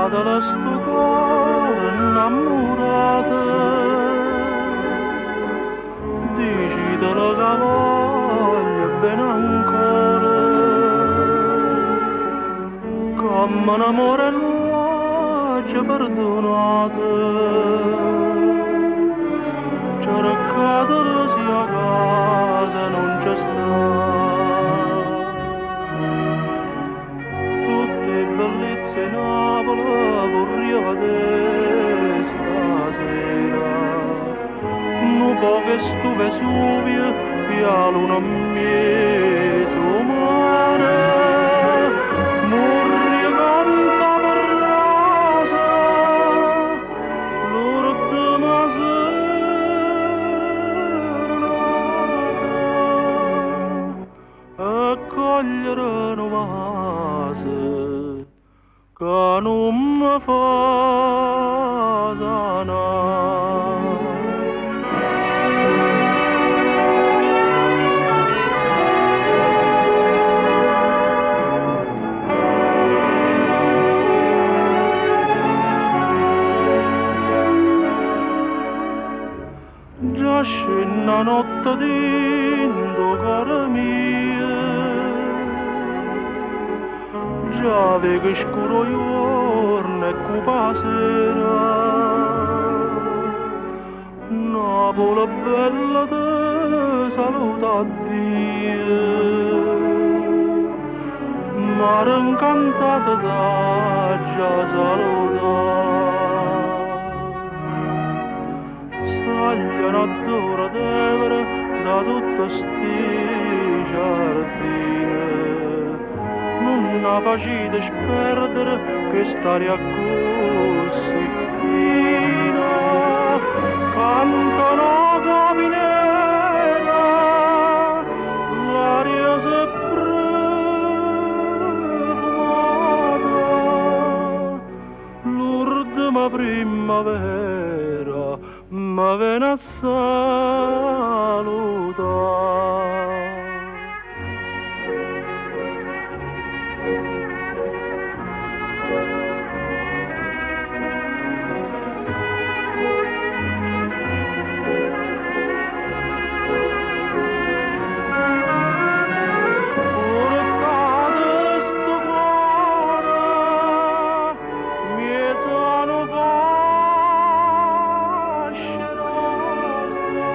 Portatela sto core innammurato, dicitelo che voglio bene ancora, come un amore l'ho perdonato. Cercatelo se a casa non c'è sta. Tutte bellezze Napoli vorrei vedere stasera. Nu poco sto Vesuvio e a luna mezzo mare. Vorrei cantare per rosa l'ultima serenata e cogliere un vaso che non mi fa sanare. Già scende notte dentro cuore mio, già vedo scuro giorno e cupa sera. Napoli bella te saluta Dio, mare incantato t'ha già salutato. Saglia un'odore d'evere da tutti sti giardini, non la facite sperdere che st'aria così fina. Cantano caminera, l'aria s'è profumata, l'ultima primavera ma viene a salutare. Portate sto cuore, mezzo a nu fascio rosa,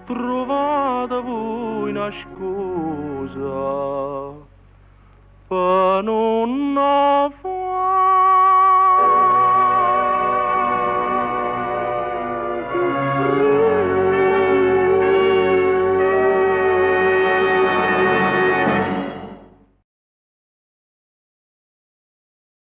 trovate voi una scusa per non fa.